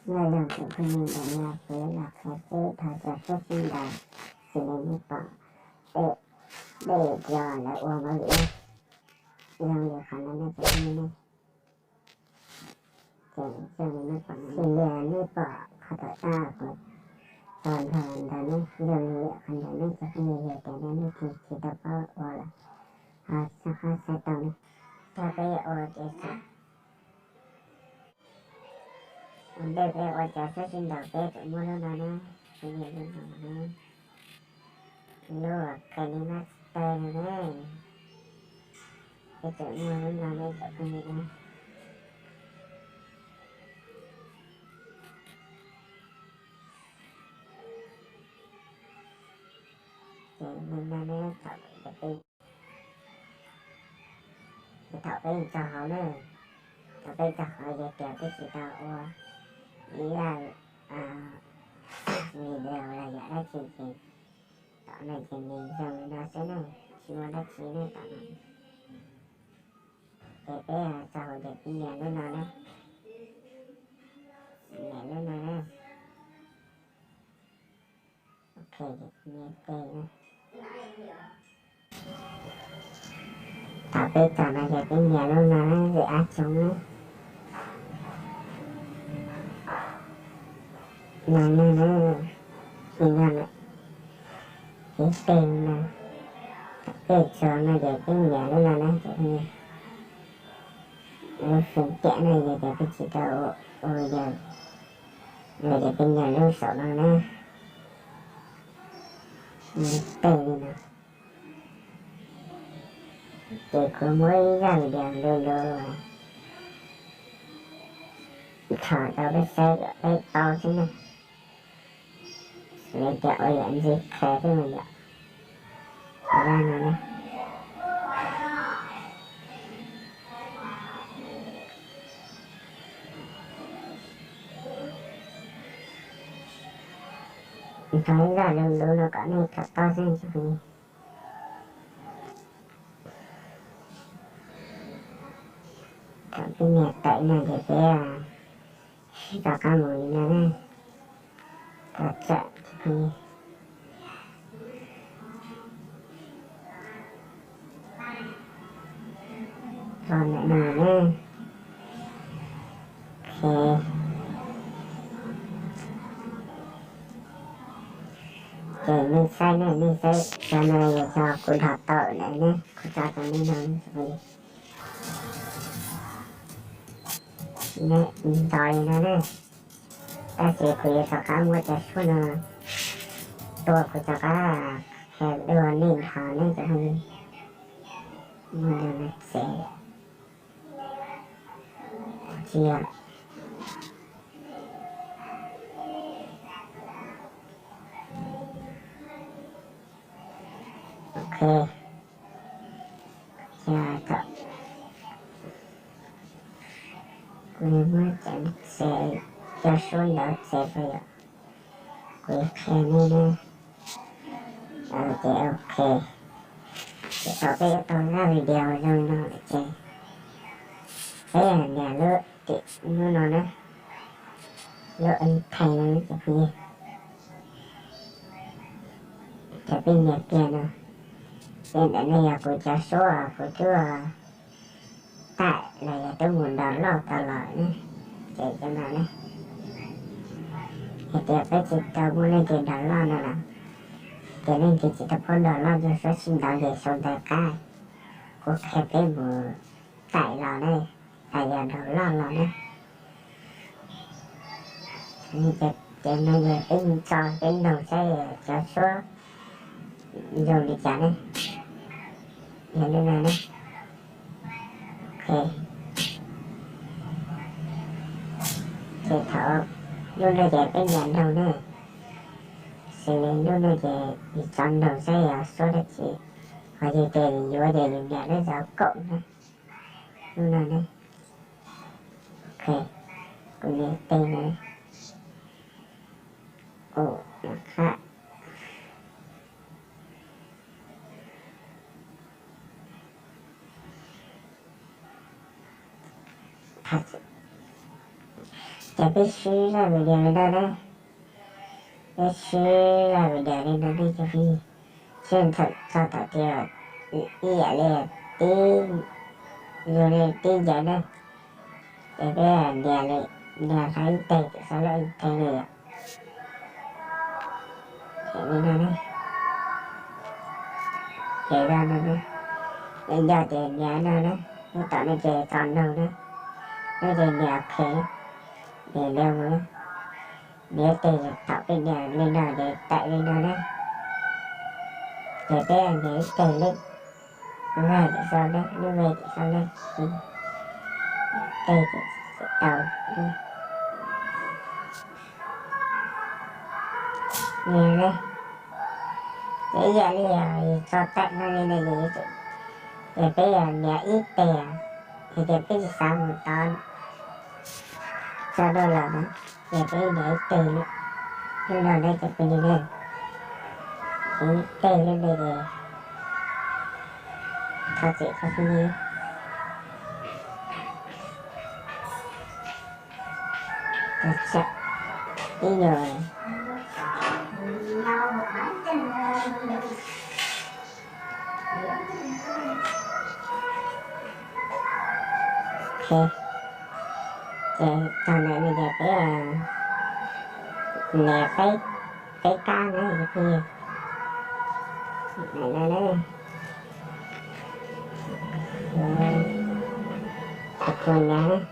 Nyob zoo tsoom phooj ywg ntawm no, kuv yuav los qhia peb txog cov suab sib ntaus, xws li nej pom tej dej cov lawv ua npaum li no, zoo li qhov no ne cov phooj ywg ne. Ces zoo li nej pom, xws li nej pom qhov tom qab kuv tso nrog ntawd ne, zoo li qhov ntawd ne cov phooj ywg, yog tias nej leej twg tsis tau paub ua los ho soj qab saib tau ne. Tag peb yuav ua tias txog ua ntej peb ua cov suab sib ntaus peb tseem muaj lub no na, peb nias lub no na, lub Kinemaster no ne, peb tseem muaj lub no ne cov phooj ywg na. Ces li no ne, thaum peb, thaum peb tso hauv na, thaum peb tso hauv yog tias peb tsis tau ua ib zaj video los yam dab tsi ces tom no ces nws zoo li no xwb na, tsis muaj dab tsi ne tom no. Ces peb tso hauv ces peb nias lub no na, nias lub no na. Ok, ces peb nias tes na. Thaum peb tso no ces peb nias lub no na, ze av tsoov na. No na, no na, ib teg no. Thaum peb tso no ces peb nias lub no na, lub feem tiam no yog tias peb tsis tau ua yog, yog tias peb nias lub saum no na, nias tej li no. Ces kuv muab ib zaj video lus lus thaum rau peb saib kom peb paub xwb na. Xws li tias ua yam ntxiv qhe xwb mas yom, zaj no na. Ntxov ib zaj lus lus no kom nej tau paub xwb. Thaum peb nias tawm no ces peb sib rov qab mus li no na, tau tawm rau ntawm no na. Ok. Ces nej saib na, nej saib cov no yog cov kuv dhos tau ntawm ne, kuv tso rau nej no. Ntxov li no na. Tab sis kuv yuav rov qab muab cov suab no tua, kuv rov qab qhia dua nej dhos ne cov phooj ywg. Muab no txev tsis yog. Ok, yog thaum kuv muab cov txev, cov suab ntawd txev rau yom, kuv qhia nej na. Ces ok, ces thaum peb yuav tau zaj video zoo no lawm ces peb nias lub tim lub no na, lub nthe no cov phooj ywg. Ces peb nias kiag no, ces ntawm no yog kuv cov suab kuv twb taim los yog twb mus download tau los ne, ces cov no ne. Hais tias peb tsis tau muaj leej twg download no los, ces leej twg tsis tau paub download cov suab sib ntaus ces sau ntawv qab, kuv qhia peb mus taim los ne, los yog download los ne. Ces no yog peb tso peb noog saib cov suab zoo li cas ne. Yog li no ne. Ok. Ces thaum lub no ces peb nias noog ne. Xws li lub no ces yus tso noog saib yog suab dab tsi, ho yog tias yus yuav ces yus nias lub zov kaum na. Lub no ne. Ok, kuv nias tes na. Ua qab ces Peb swb zaj video li no na, peb swb zaj video li no ne cov phooj ywg, seb thaum txog thaum twg ib yam li tib, zoo li tib ncaws na, ces peb nias li, nias ib teg tawm xov lub ib teg li yom. Ces li no ne, ces zaj no ne, ib ncaws ces nias no ne, lub tom no ces txog nug na, lub ces nias ok, nias li mus na, nias ib teg, thaum peb nias li no ces tawm li no na, ces peb nias ib teg lub veg tawm xov na, lub veg tawm xov na, teg tau. Li ne, ces ib yam li yog txog tawm no li no ces, ces peb yog nias ib teg, ces peb tsis xav mus tod txog rau los na, ces peb nias ib teg, lub no ne cov phooj ywg ne, ib teg lub no ces thov txim rau phooj ywg. Ib nyuag ces txog ntawm no ces peb nias peb kab na cov phooj ywg. Nias no na, tus pus nias,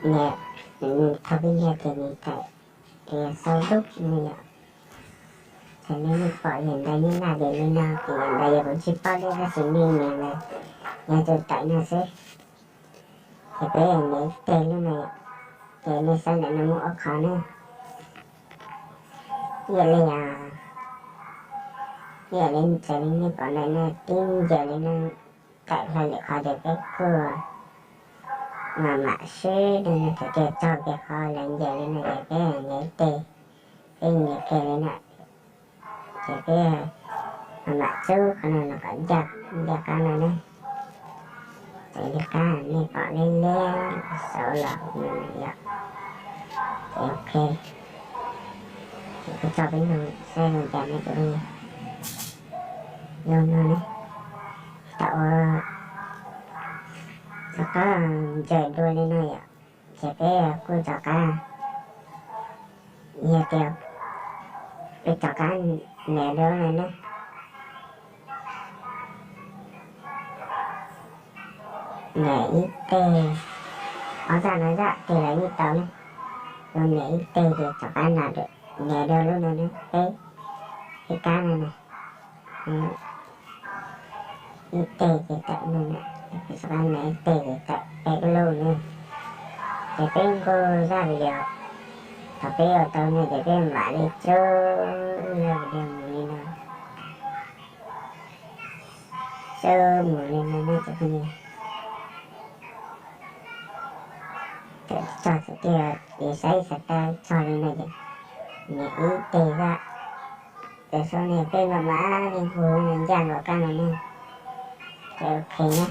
nias, thaum peb nias ces nws tawm, ces sau dub no yom. Ces nej yeej pom yam ntawd, yeej laj yam li no, ces yam ntawd yog kuv tsis paub thiab, tab sis nej nias ntawd yog tus tawm no xwb. Ces peb nias ib teg lub no yom, ces nej saib ntawm no muaj ob qho na. Ib yam li, ib yam li raws li nej pom ntawm no tib ncaws li no, tawm hlo lwm qhov ces peb kuj mam mam swb li no, thaum twg txog kiag qhov lawv ncaws li no ces peb nias ib teg, peb nias kiag li na, ces peb mam mam txub qhov no los kom ncaj, ncaj qab no na. Ces li qab nej pom liab liab saud los yom. Ces ok, ces kuv tso peb mloog saib zoo cas ne cov phooj ywg. Zoo no ne, tau ua rov qab ncaws dua li no yom. Ces peb kuj rov qab, yog tias peb rov qab nias dua no ne, nias ib teg, ob zaj no zaj twg los yeej tau ne. Kuv nias ib teg ces rov qab nias dua lub no ne, peb, peb kab no na. Ib teg ces tawm no na, rov qab nias ib teg ces tawm peb lub ne. Ces peb nqus zaj video, thaum peb ua tau no ces peb mam li txub zaj video mus li no, txub mus li no ne cov phooj ywg. Thaum txog thaum twg es saib xav tau txog li no ces nias ib teg zaj, ces sau ne peb mam mam li nqus ncaj nkaus kab no ne. Ces ok na,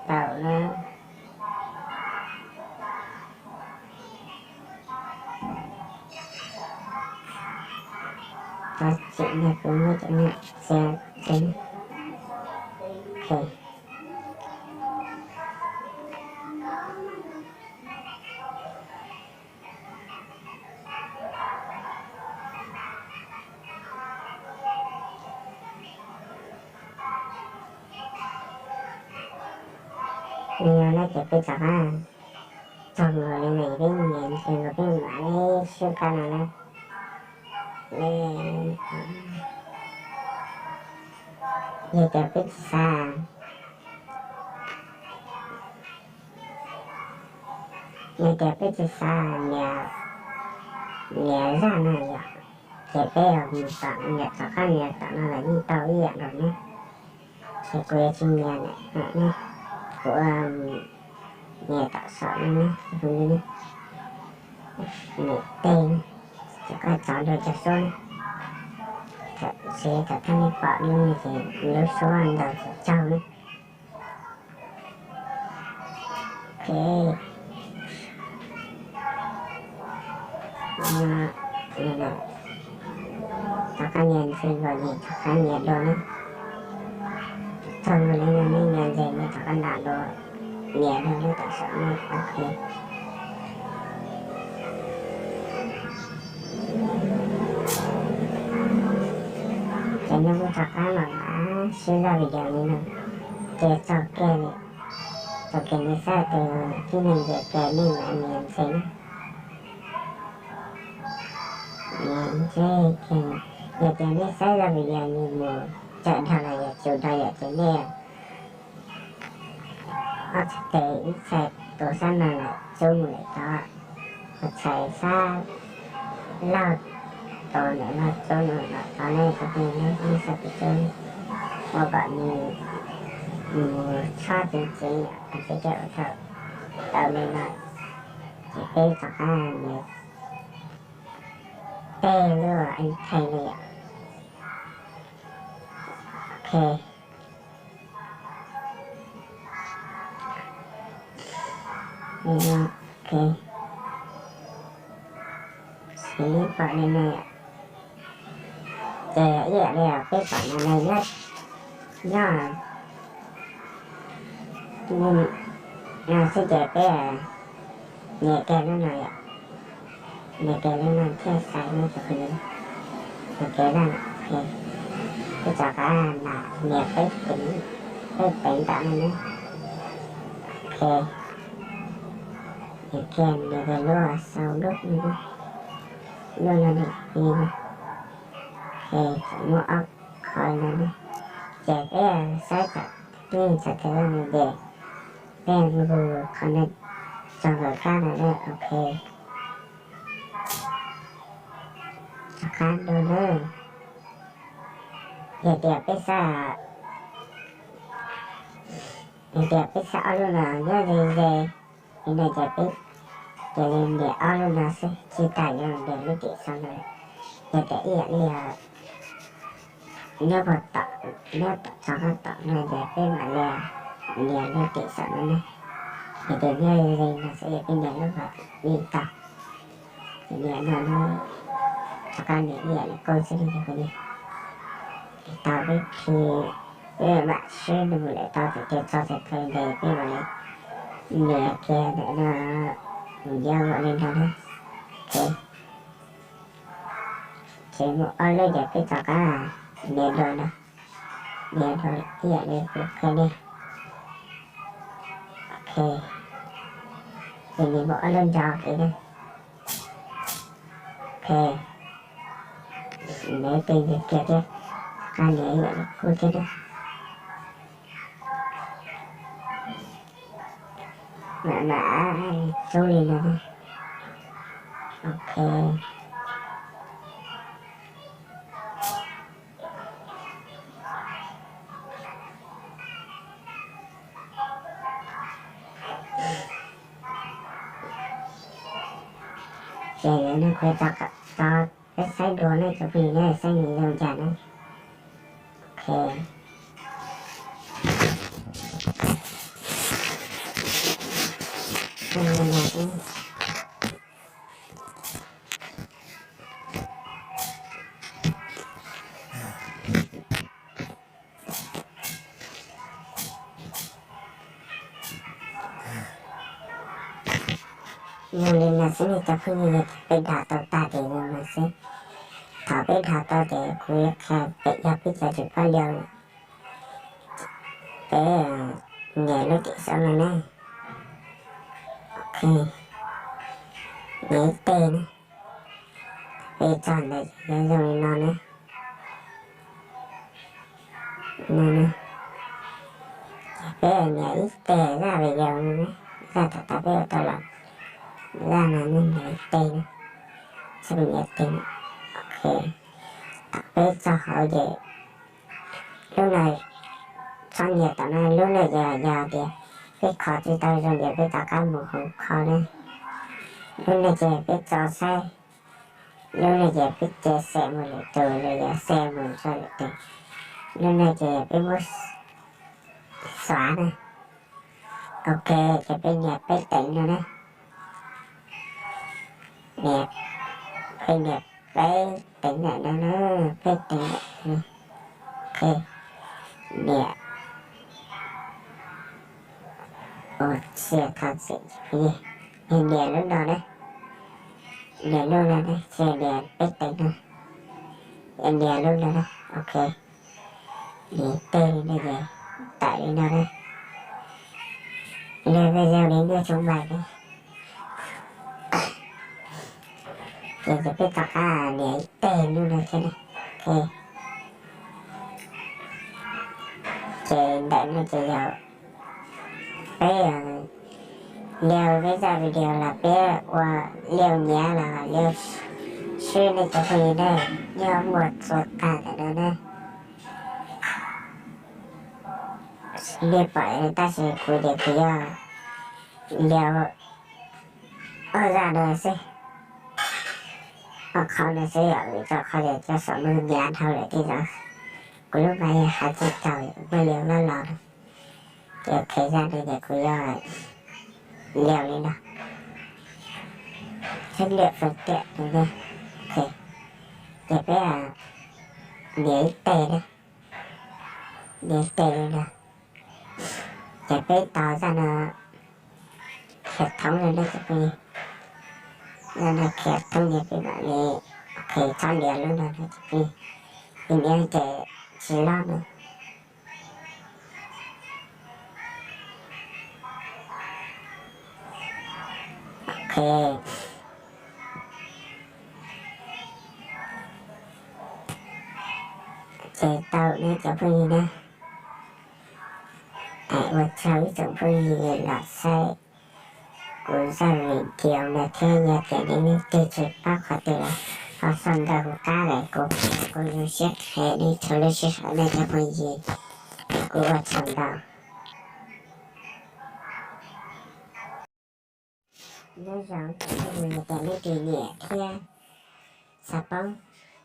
tau na. Thov txim na, kuv muab cov no txiav txiav. Ok. Li no na ces peb rov qab txog nkaus li no, peb nias nkaus peb mam li swb kab no na. Yog tias peb tsis xav, yog tias peb tsis xav nias, nias zaj no yom, ces peb mus tom, nias tom qab nias tom no los yeej tau ib yam nkaus ne. Ces kuv yuav tsis nias lawm ne, kuv ua nias tom saum no ne, nias teg, ces koj txov dua cov suab ne. Thaum, thaum thaj nej pom lub no ces lub suab ntau tsis tsaug ne. Ces no, tom qab nias ntxiv los yus rov qab nias dua na. Txog mus li no nej nias ntxiv, nej rov qab nram dua, nias dua lub tam sim no, ok. Ces nej kuj rov qab los nram sib zog video li no, ces txog kiag li, txog kiag nej saib tus tib neeg ces nej mam nias ntxiv na. Nias ntxiv ces yog tias nej saib zaj video no mus tsawg dhau los yog tsum dhau yom ces nej ob txhais tes ib txhais tus sab no lawm tsub mus lawm tod, ob txhais sab laug tus ntawm no tsub mus lawm tod ne, tus twg ne nej xav tus tsub, ua kom nws mus txhob txwv txwv yom, ces coj ua thaum tau li no, ces peb rov qab nias tej lub ib theej li yom. Ok. Ok. Siv pom li no yom. Ces ib yam li peb pom no na, nyob, nyob no xwb ces peb nias kiag lub no yom. Nias kiag lub no thiaj xaiv lub tus, nias kiag lub no, ok. Peb rov qab nram nias peb peev, peb peev ntawm no na. Ok. Nias kiag, nias kiag lub sau lub no, lub no li no. Ok, tseem muaj ob qho no na. Ces peb saib txog tib txog tus no ces peb mus qhov no, txog nkawm kab no na, ok. Rov qab dua na. Yog tias peb xav, yog tias peb xav ob lub no nyob ze ze li no ces peb cia li nias ob lub no xwb, tsis tas yuav nias lub tim saum no. Yog tias ib yam li nyob puag tom, nyob tom txog qab tom no ces peb mam li nias lub tim saum no ne. Yog tias nyob ze ze no xwb ces peb nias lub no li tau. Ces nias no, rov qab nias ib yam li qub xwb li yog li. Tau peb khi, peb mam sib nug lawm tau tias txog txog thaum ntawd peb mam li nias kiag ntawm no, mus nyob ua li no na. Ok. Ces muaj ob lub ces peb rov qab nias dua no, nias dua ib yam li kuv qhia nej. Ok. Ces nws muaj ob lub ntawd na. Ok. Nias ib teg ntxiv kiag thiab, rov qab nias ib yam li qub thiab na. Mam mam tsub li no na. Ok. Ces no kuv tau, tau peb saib dua ne, cov phooj ywg, saib nws zoo cas na. Ok. Zoo li no xwb ne cov phooj ywg, yog tias peb dag tau tag ces zoo no xwb. Thaum peb dag tau ces kuv yuav qhia pem yog peb cov tsis paub liu lawm. Peb nias lub tim saum no ne. Ok. Nias ib teg ne. Peb txog ntawd ces yuav zoo li no ne. No ne. Peb nias ib teg zaj video no ne. Zaj tom tas peb ua tau los, zaj no ne, nias ib teg ne. Txhob nias teg ne. Ok. Thaum peb txog hauv ces lub no, txhob nias tom no, lub no yog, yog tias peb kho tsis tau zoo ces peb rov qab mus hauv qho ne. Lub no ces peb tso saib, lub no ces peb cia xem mus lwm tus los yog xem mus rau lwm tus. Lub no ces peb muab xóa ne. Ok, ces peb nias peb teev no na. Nias, peb nias peb teev ntawm no na, peb teev ntawm no. Ok, nias. Ua txia thov txim, nias lub no na. Nias lub no na, txia nias peb teev no. Nias lub no na, ok. Nias teg li no ces tawm li no na. Lub video li nyuaj tshaj plaws li. Ces, ces peb tom qab nias ib teg lub no thiab na. Ok. Ces ntawm no ces yog peb, liu peb zaj video los peb ua liu nyiav los liu swb nej cov phooj ywg na, nyob muaj txhua tag ntawm no na. Nej pom tab sis kuv ces kuv yog liu ob zaj no xwb, ob qhov no xwb yom, vim rau qhov tias cov xaum no nyiav dhau lawm tej zaum kuv lub mas yog hais tsis tau, muaj liu loj los no. Ces ok, zaj no ces kuv yog liu li no, thiab liu fais tiam no na. Ok, ces peb nias ib teg na, nias ib teg li no. Ces peb tos zaj no khiav thoob li no cov phooj ywg. Zaj no khiav thoob ces peb mam li, ok, txhob lias lub no no cov phooj ywg, vim nias ces tsis loj no. Ok, ces tau ne cov phooj ywg na. Ua tsaug ib tsoom phooj ywg los saib kuv zaj video no thiab, yog tias nej leej twg tsis paub qhov twg los ho sau ntawv kuv qab lawm, kuv, kuv zoo siab qhia nej txhua lub sij hawm nej cov phooj ywg. Kuv ua tsaug ntau. Nyob zoo ib tsoom phooj ywg, yog tias leej twg nyiam thiab xav paub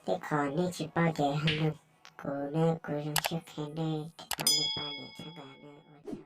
tej qhov nej tsis paub ces ho nug kuv na, kuv zoo siab qhia nej qhov nej pom nej txhawb nqa na, ua tsaug.